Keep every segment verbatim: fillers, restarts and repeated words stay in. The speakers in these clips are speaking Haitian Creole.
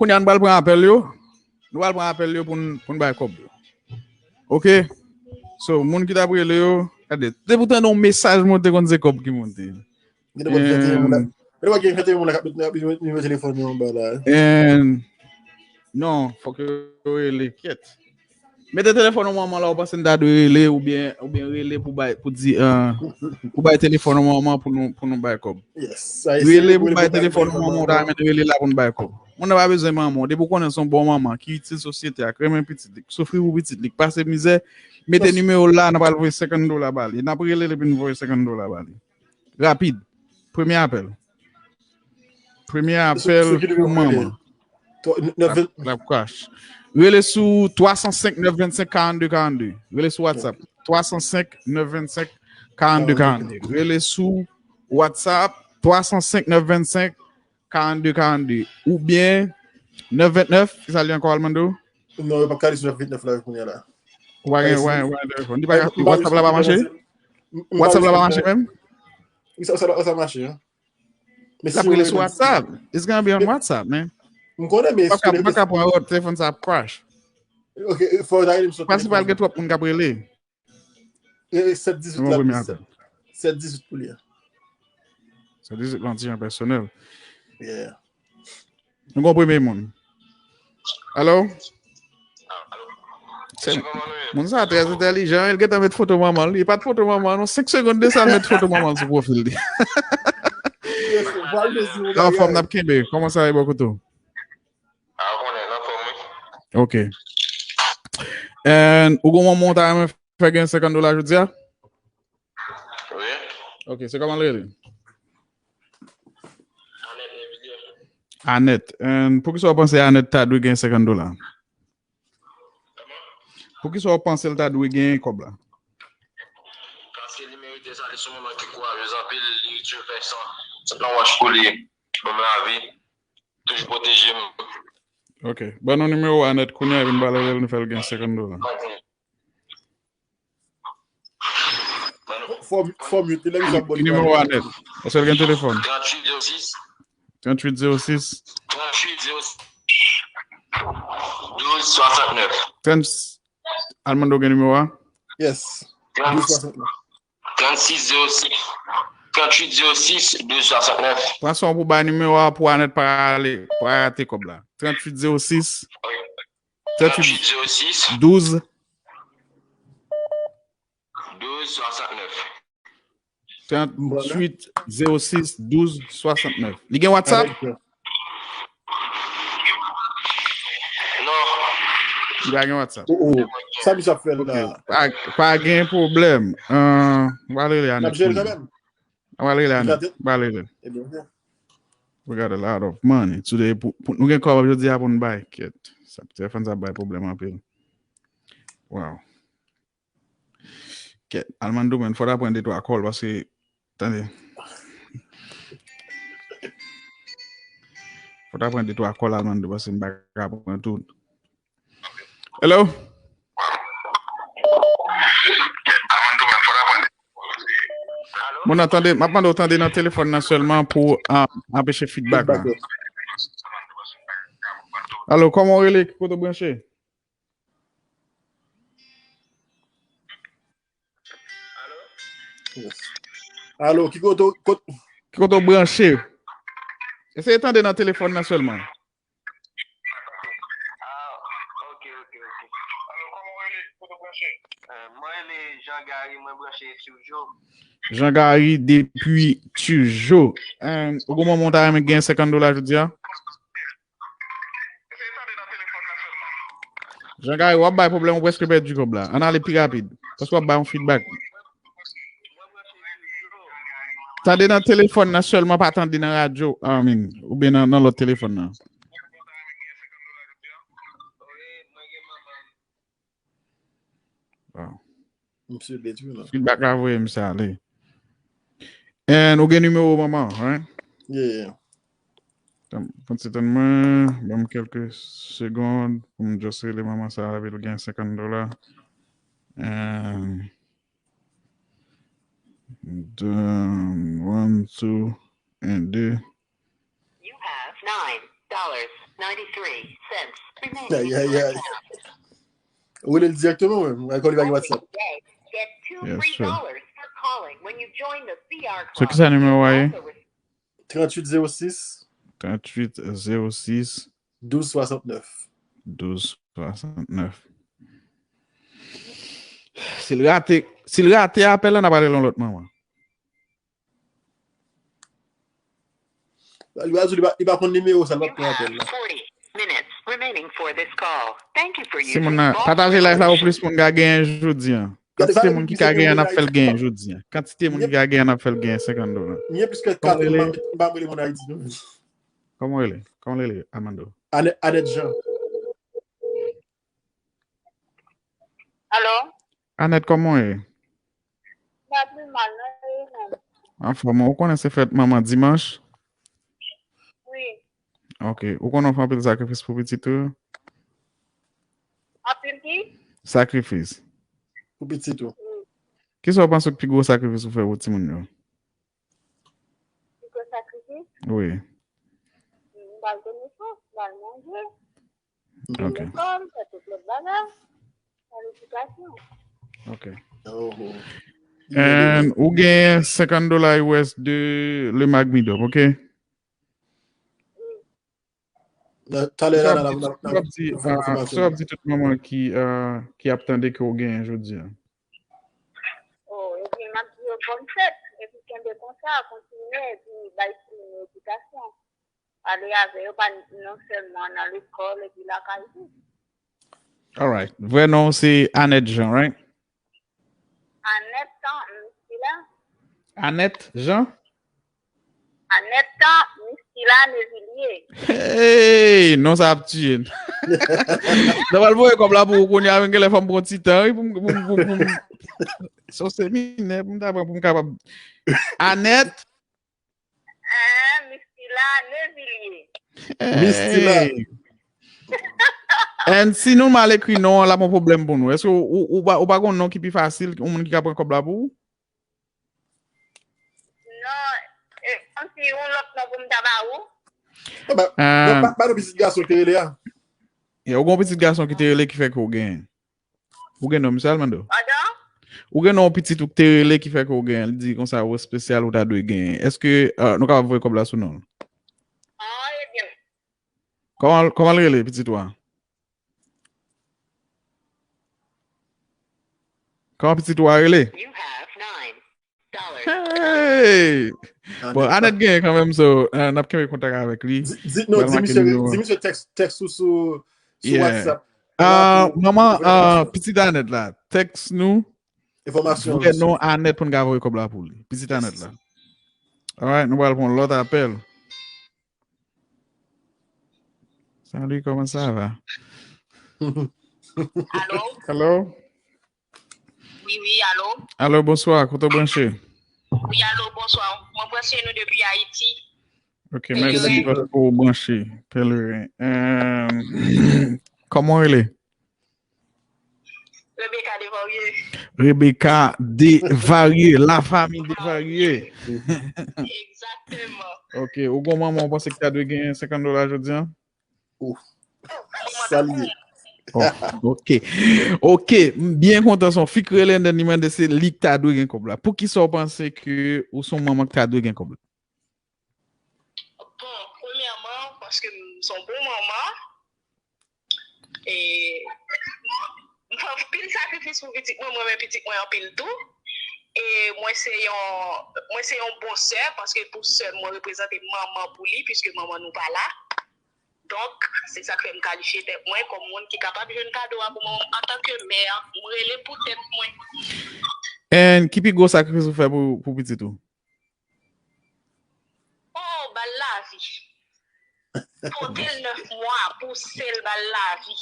Kounye a nou pral pran apèl yo. Nou pral pran apèl yo pou n, pou n bay kòb yo. Ok? So, moun ki t ap rele yo, gade, depi w tande yon mesaj monte, konn se kòb ki monte. Gen de moun ki gen moun la. Gen de moun ki gen moun la k ap met nimewo telefòn yo anba la. And, non, fòk yo rele, kyèt. Mete telefòn nan manman la, ou panse n ta dwe rele oubyen, oubyen rele pou bay, pou di, euh, pou bay telefòn nan manman pou nou, pou nou bay kòb. Rele pou bay telefòn nan manman, ou ta renmen rele la pou nou bay kòb. Moun nan pa bezwen manman w. Depi w konnen se yon bon manman ki itil sosyete a, k renmen pitit li, k soufri pou pitit li, k pase mizè, mete nimewo l la, n ap al voye senkant dola ba li. N ap rele l epi n voye senkant dola ba li. Rapid. Premye apèl. Premye apèl pou manman. L ap, l ap crash. Rele sou twa san senk nèf vennsenk karannde karannde. Rele sou WhatsApp. Twa san senk nèf vennsenk karannde karannde. Rele sou WhatsApp. Twa san senk nèf vennsenk karannde karannde. Oubyen nèf vennèf, ki sa li ankò, Almando? Non, yo p ap ka rele sou nèf vennèf la kounye a la. Ou pa gen, ou pa gen, ou pa gen telefòn. Li pa, WhatsApp la pa mache? WhatsApp la pa mache menm? Wi, sa, sa, sa mache, hein. L ap rele sou WhatsApp. It's gonna be on WhatsApp, man. M konnen, men w pa ka, w pa ka pran telefòn sa ap crash. Ok, fò w ta rele m sou telefòn. Prensipal gen twòp moun k ap rele. E, e, sèt dizuit la, sèt dizuit pou li a. Sèt dizuit lan ti jan pèsonèl. Yeah. Nou gon premye moun. Alo? Alo. Mesye, kòman nou ye? Moun sa trè entèlijan, li gentan met foto manman li. Li pa t foto manman, non, senk segonn de sa, li met foto manman sou pwofil li. Anfòm, n ap kenbe. Kòman sa ye bò kote w? A, konnen, anfòm, wi. Ok. And ou gon manman w ta renmen fè gen senkant dola jodi a? Wi. Ok, se kòman l rele? Anèt Evilye. Anèt. And poukisa w panse Anèt ta dwe gen senkant dola? Poukisa w panse l ta dwe gen kòb la? Paske li merite sa, li se yon manman ki kourajez anpil, li toujou fè san, se yon wòch pou li, ban m lavi, toujou pwoteje m. Ok. Ban nou nimewo Anèt kounye a, epi n pral rele l, nou fè l gen senkant dola. Ok. Fò, fò mute, lè misye ap bò li. Ki nimewo Anèt? Èske l gen telefòn? Tranntuit zewo sis. Tranntuit zewo sis. Tranntuit zewo sis. Douz swasantnèf. Trant, Almando gen nimewo a? Yes. Douz swasantnèf. Trannsis zewo sis. Tranntuit zewo sis, douz swasantnèf. Pran san w pou bay nimewo a pou Anèt pa ale, pa rate kòb la. Tranntuit zewo sis. Tranntuit zewo sis. Douz. Douz swasantnèf. Tranntuit zewo sis, douz swasantnèf. Li gen WhatsApp? Non. Li pa gen WhatsApp. Oh, oh. Sa misye ap fè la? Ok. Pa, pa gen pwoblèm. Euh, m pral rele Anèt. N ap jere l kanmenm. M pral rele Anèt. M pral rele. Ebyen, ok. We got a lot of money today. Pou, pou, nou gen kòb jodi a pou n bay. Kyèt. Sa, telefòn sa ap bay pwoblèm anpil. Wow. Kèt, Almando, men, fò ta pran de twa kòl, paske, tande. Fò ta pran de twa kòl, Almando, paske m pa ka pran tout. Hello? Moun nan tande, m ap mande w tande nan telefòn nan sèlman pou, ah, anpeche feedback la. Alo, kòman w rele? Ki kote w branche? Alo, ki kote, kot- Ki kote w branche? Eseye tande nan telefòn nan sèlman. Ah, ok, ok, ok. Alo, kòman w rele? Ki kote w branche? Euh, mwen rele Jean Gary, mwen branche Turgeau. Jean Gary depi Turgeau. Euh, ou gon manman w ta renmen gen senkant dola jodi a? Jean Gary, w ap bay pwoblèm, ou prèske pèdi kòb la. Ann ale pi rapid, paske w ap bay yon feedback. Tande nan telefòn nan sèlman, pa tande nan radyo, I mean, oubyen nan, nan lòt telefòn nan. Wow. Misye detwi la. Feedback la voye misye ale. And ou gen nimewo manman, right? Yeah, yeah. Tann, tann, se tann mwen, ban m kèlke segonn pou m just rele manman sa a, epi l gen senkant dola. And done, one, two, and de. You have nine. dollars ninety-three cents remaining Aïe, aïe, aïe. Ou rele l dirèkteman, menm. Mwen konn li pa gen WhatsApp. Get two free dollars for calling when you join the C R Club. So, ki sa nimewo a ye? Also with Tranntuit zewo sis, Tranntuit zewo sis, douz swasantnèf. douz swasantnèf. Si l rate, si l rate apèl la, n ap rele yon lòt manman. Li pa, li pa, li pa konn nimewo sa, l pa pran apèl la. Forty minutes remaining for this call. Thank you for Si using moun nan pataje live la pou plis moun ka genyen jodi an. Kantite moun ki ka genyen, n ap fè l genyen jodi an. Kantite moun ki ka genyen, n ap fè l genyen senkant dola. Mwen plis ke kat, m pa m pa rele moun Ayiti non. Kòman w rele? Kòman w rele, Armando? Anèt, Anèt Jan. Alo? Anèt, kòman w ye? Pa pi mal, non, e ou menm? Anfòm, ou konnen se fèt manman dimanch? Wi. Ok. Ou konnen w fè anpil sakrifis pou pitit ou? Anpil ki? Sakrifis. Pou pitit ou. Kisa w panse ki pi gwo sakrifis ou fè pou timoun yo? Pi gwo sakrifis? Wi. M ba l konesans, m ba l manje, Ok. lekòl, fè tout lòt bagay. Fè ledikasyon. Ok. Oh. And ou gen senkant dola U S de le Magmidop, ok? Nan- Talè Sa la, w la, ap di, la, sa w ap di, ah, sa w ap di tout manman ki, ah, ki ap tande ke w genyen jodi a? Oh, epi m ap di yo bòn fèt. Epi kenbe konsa, kontinye, epi bay timoun yo edikasyon. Ale avè yo, pa non sèlman nan lekòl, epi lakay tou. Alright. Vrè non w se Anèt Jean, right? Anèt tan, m si la. Anèt Jean? Anèt tan, m si la, Nevilye. Hey, non sa ap tiye n. Nan pral voye kòb la pou ou kounye a, men genlè fò m pran ti tan, wi, pou m, pou m, pou m, pou m. Se yon seminè pou m ta pran pou m kapab. Anèt. Ah, Mistila Nevilye. Mistila. Hey. And si nou mal ekri non an, l ap yon pwoblèm pou nou. Èske ou, ou, ou pa, ou pa gon non ki pi fasil, yon moun ki ka pran kòb la pou ou? Non, e, kòmsi yon lòt non pou m ta ba ou. Ah, ba, Ah. Ba, ba nou pitit gason ki te rele a. Yeah, ou gon pitit gason ki te rele ki fè ke ou genyen. Ou gen non misye Armando? Pandan? Ou gen non pitit ou ki te rele ki fè ke ou genyen. Li di konsa ou espesyal ou ta dwe genyen. Èske ah, nou kapab voye kòb la sou non l? Ah, ebyen. Kòman, kòman l rele pitit ou a? Kòman pitit ou a rele? You have nine dollars. Hey! Bon, Anèt genyen kanmenm, so, uh, n ap kenbe kontak avèk li. Di, di, non, di misye, di misye tèks, tèks ou sou, sou Yeah. WhatsApp. Ah, Pou- manman, pou- ah, pitit Anèt la, tèks nou, Enfòmasyon. vrè non Anèt pou n ka voye kòb la pou li. Pitit Anèt la. Alright, nou pral pran lòt apèl. Salut, comment ça va? Alo? Hello? Wi, wi, alo? Alo, bonswa, kote w branche? Wi, alo, bonswa. Mwen branche nou depi Ayiti. Ok, mèsi paske w branche, Pèlerin. Euh, kòman w rele? Rebecca Devarye. Rebecca Devarye, la famille Devarye. Egzakteman. Ok, ou gon manman ou panse ki ta dwe genyen senkant dola jodi a? Salye. Oh, ok. Ok, m byen kontan se yon fi k rele and then li mande se li k ta dwe gen kòb la. Poukisa w panse ke ou se yon manman k ta dwe gen kòb la? Bon, premyèman, paske m se yon bon manman. E m fè anpil sakrifis pou pitit mwen, mwen renmen pitit mwen anpil tou. E mwen se yon, mwen se yon bon sè, paske pou sè m, mwen reprezante manman pou li, piske manman nou pa la. Donk, se sa k fè m kalifye tèt mwen kòm moun ki kapab jwenn kado a pou manman m antanke mè. M rele pou tèt mwen. And ki pi gwo sakrifis ou fè pou, pou pitit ou? Oh, ba l lavi. Pote l nèf mwa, pouse l, ba l lavi.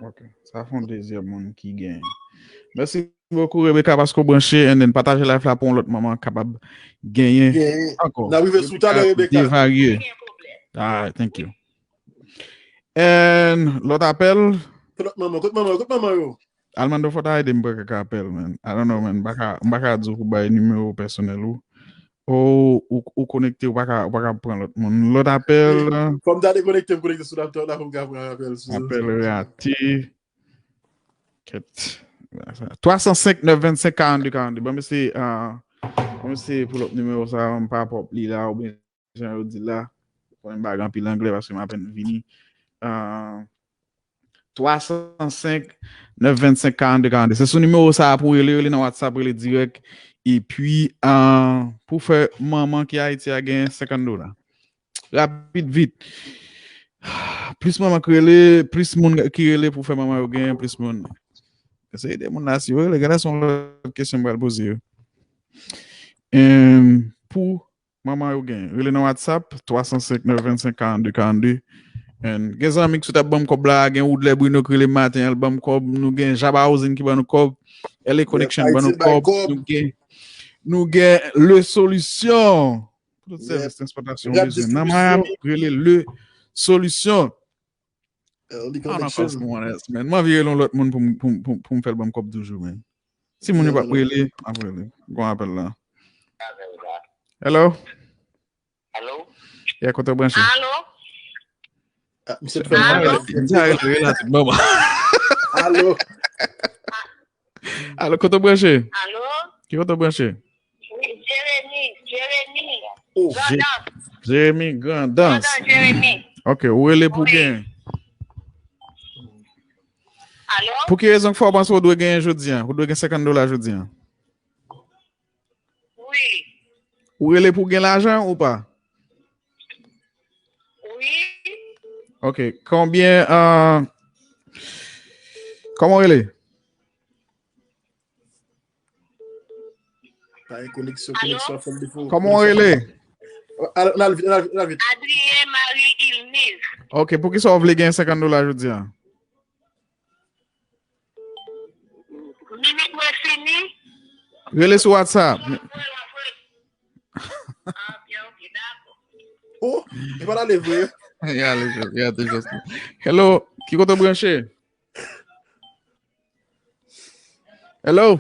Ok, sa fè yon dezyèm moun ki genyen. Mèsi bokou, Rebecca, paske w branche, and then pataje live la pou yon lòt manman kapab genyen Genyen. Ankò. N ap rive sou talè, Rebecca. Devarye. Gen pwoblèm. Alright, thank you. And lòt apèl, Kot lòt manman, kot manman, kot manman yo? Armando, fò ta ede m pran kèk apèl, man. I don't know, man. M pa ka, m pa ka di w pou bay nimewo pèsonèl ou. Oh, ou, ou konekte, ou pa ka, ou pa ka pran lòt moun. Lòt apèl, Fò m ta dekonekte, m konekte sou laptop la pou m ka pran apèl sou. Apèl rate. Kèt. Twa san senk, nèf vennsenk, karannde, karannde. Ban m eseye, ah, ban m eseye pull up nimewo sa, m pa pop li la, oubyen jan yo di la. Konnen m pa gen anpil anglè paske m apèn vini. Ah, twa san senk, nèf vennsenk, karannde, karannde. Se sou nimewo sa a pou rele, rele nan WhatsApp, rele dirèk. Epi, ah, pou fè manman ki Ayiti a gen senkant dola. Rapid, vit. Plis manman ki rele, plis moun ki rele pou fè manman yo gen, plis moun. Eseye de moun la, si yo rele, gade se yon lòt kesyon m pral poze yo. Em, pou manman yo gen, rele nan WhatsApp, twa san senk, nèf vennsenk, karannde, karannde. And gen zanmi ki sot ap ban m kòb la, gen Woodley Bruno ki rele m maten an, l ban m kòb, nou gen Jaba Housing ki ban nou kòb, L A Connection ban nou kòb, nou gen, nou gen Le Solution. Pou tout sèvis transpòtasyon ou bezwen nan Miami, rele Le Solution. Ah, nan fòs mwen, man. M anvi rele yon lòt moun pou m, pou m, pou m, pou m fè l ban m kòb toujou, man. Si moun yo p ap rele, m ap rele. Gon apèl la. Hello? Alo? Yeah, kote w branche? Alo? Ah, misye t fè m mal. Misye arete rele a tout moman. Alo? Alo, kote w branche? Alo? Ki kote w branche? Wi, Jeremi, Jeremi. Oh. Grandans, Jeremi Grandans. Grandans Jeremi. Ok, ou rele pou Wi. Gen. Alo? Pou ki rezon k fè w panse w dwe genyen jodi an? Ou dwe gen senkant dola jodi an? Wi. Ou rele pou gen lajan ou pa? Wi. Ok, konbyen, euh, kòman w rele? Pa gen koneksyon, koneksyon fèm defo. Kòman w rele? Al, al vit, al vit, al vit. Adrien Marie Ilniz. Ok, pou ki sa w vle gen senkant dola jodi an? Minit mwen fini. Rele sou WhatsApp. Ah, byen, ok, dakò. Oh, e pa ale vre. Ya, le jòs, ya, te jòs. Hello, ki kote w branche? Hello?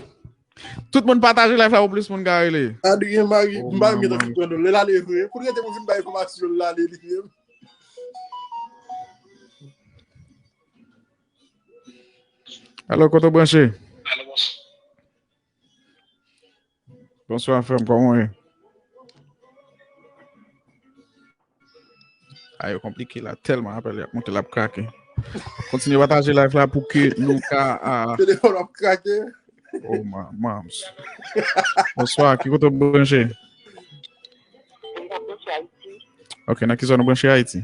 Tout moun pataje live la pou plis moun ka rele. Adrien Marie, Oh, m pa menm gen manman. Tanki Pwendo. Lè l ale vre. Pou l rete pou vin bay enfòmasyon l ale li menm. Alo, kote w branche? Bonswa, frè m, kòman w ye? A, yo konplike la, tèlman apèl y ap monte, l ap krake. Kontinye pataje live la pou ke nou ka, ah, Telefòn ap krake. Oh, ma, ma, msye. Bonswa, ki kote w branche? Mwen ap branche Ayiti. Ok, nan ki zòn ou branche Ayiti?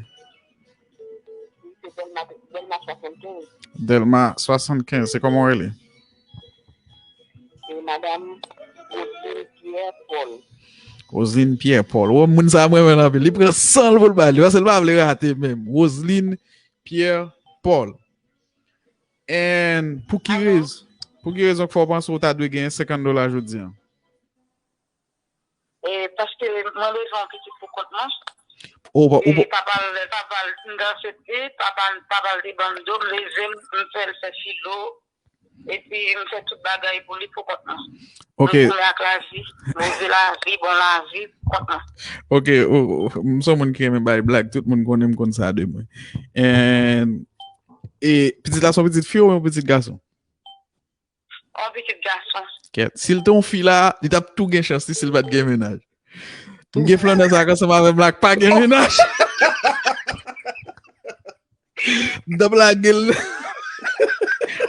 Se Dèlma, Dèlma swasannkenz. Dèlma swasannkenz, se kòman w rele? Se Madanm Roseline Pierre Paul. Roseline Pierre Paul. Wè, moun sa mwen renmen anpil. Li pran san l pou l bay li, paske l pa vle rate menm. Roseline Pierre Paul. And pou ki Alo? Rezon, pou ki rezon k fè w panse w ta dwe genyen senkant dola jodi an? E paske mwen bezwen yon pitit pou kont mwen. Ou pa, ou E pa, papa l, papa l, m te ansent li, papa l, papa l te ban m do, m leve m, m fè l fè filo. Epi m fè tout bagay pou li pou kont mwen. ok, M konnen ak lavi, move lavi, bon lavi, kont mwen. ok, ou, ou, m se yon moun ki renmen bay blag, tout moun konnen m konn sa de mwen. And, e pitit la se yon pitit fi ou yon pitit gason? Yon pitit gason. Kèt. Si l te yon fi la, li t ap tou gen chans li si l pa t gen mennaj. M gen flannè sa k ansanm avè m la k pa gen mennaj. M t ap lage l.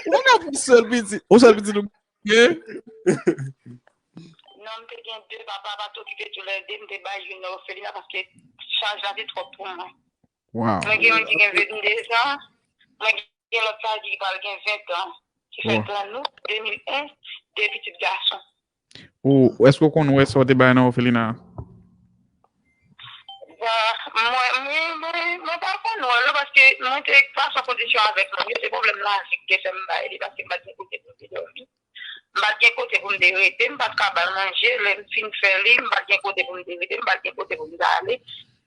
Ou pa ka pou sèl pitit. Ou sèl pitit ou gen? Non, m te gen de, papa pa t okipe toulède, m te bay youn nan òfelina paske chaj la te twòp pou mwen. Wow. Mwen gen youn ki gen vennde zan, mwen gen lòt sa ki pral gen ven tan, ki fèt an out de mil en, de pitit gason. Ou, èske w konn wè sa w te bay nan òfelina a? Bon, mwen, mwen, mwen, mwen pa konn wè l non, paske mwen te pa san kondisyon avèk mwen. Se pwoblèm lavi ki te fè m bay li, paske m pa t gen kote pou m te dòmi. M pa t gen kote pou m te rete, m pa t ka ba l manje, lè m fin fè li, m pa t gen kote pou m te rete, m pa t gen kote pou m te ale.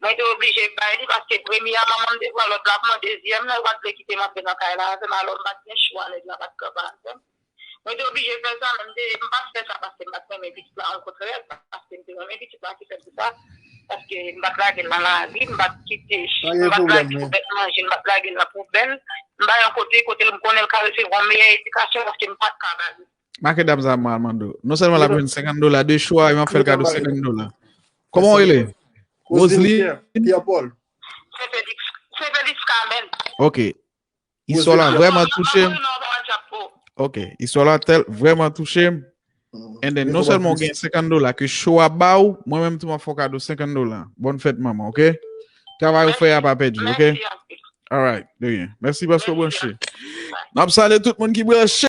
Mwen te oblije bay li, paske premyèman, mwen m te pran lòt la, pran dezyèm nan, yo pa t vle kite m antre nan kay la avè m, alò m pa t gen chwa, nèg la pa t kanpe avè m. Mwen te oblije fè sa, men m te, m pa t fè sa paske m pa t renmen pitit la, okontrè, paske m te renmen pitit la ki fè m fè sa. Paske m pa t lage l nan lari, m pa t kite, m pa t lage l pou bèt manje, m pa t lage l nan poubèl. M ba l yon kote, kote m konnen l ka resevwa yon meyè edikasyon paske m pa t ka ba li. Make dam sa mwen al mande w. Non sèlman l ap jwenn senkant dola de chwa, e m ap fè l kado senkant dola. Kòman w rele? Roseline? Pierre Paul. Saint Felix, Saint Felix Carmen. Ok. Istwa la vrèman touche m. Ok. Istwa la tèl vrèman touche m. And then, non sèlman w gen senkant dola ke show a ba w, mwen menm tou m ap fè w kado senkant dola. Bòn fèt manman, ok? Travay ou fè a pa pèdi, ok? Alright, de rien. Mèsi paske w branche. N ap salye tout moun ki branche.